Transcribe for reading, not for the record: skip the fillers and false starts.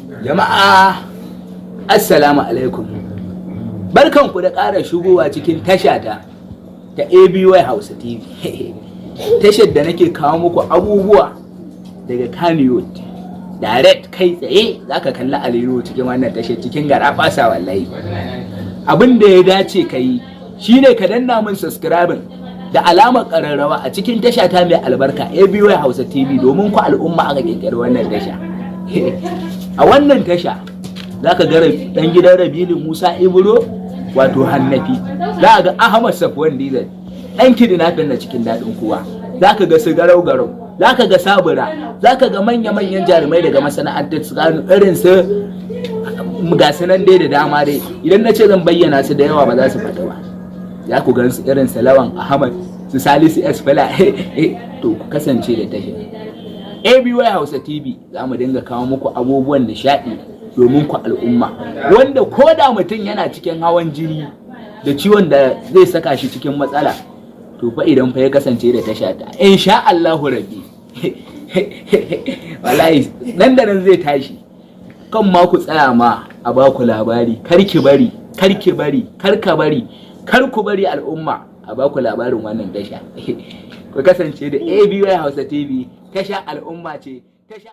Jama'a, assalamu alaikum. Barkanku da ƙara shigowa cikin tashata ta ABY Hausa TV. Tashar da nake kawo muku abubuwa daga Kannywood. Direct, kai tsaye zaka kalli Aliyu cikin wannan tashar, cikin garaɓasa wallahi. Abin da ya dace ka yi shine ka danna min subscribing da alamar ƙararrawa a cikin tasha ta mai albarka, ABY Hausa TV, domin ku al'umma aka ƙirƙiri wannan tasha. A wannan tasha za ka ga ɗan gidan Rabilu Musa Ibro, wato Hannafi, za ga Ahmad Safwan Dizal, ɗan kidnapping na cikin Daɗin Kowa, za ka ga su Garau Garau, za ka ga Sabura, za ka ga manya-manyan jarumai daga masana'antar su irin su, ga su nan dai da dama dai. Idan na ce zan bayyana su da yawa, ba za su faɗi ba. Za ku gan su irin su Lawan Ahmad, su Salisu S Fala. To, ku kasance da tashar ABY Hausa TV. Za mu dinga kawo muku abubuwan nishaɗi domin ku al'umma, wanda ko da mutum yana cikin hawan jini da ciwon da zai saka shi cikin matsala, to fa idan fa ya kasance da tasha ta, insha Allahu rabbi, wallahi nan da nan zai tashi. Kan ma ku tsaya ma a ba ku labari. Kar ki bari, kar ki bari, kar ka bari, kar ku bari al'umma a ba ku labarin wannan tasha. Ku kasance da ABY Hausa TV, tasha al'umma ce, tasha.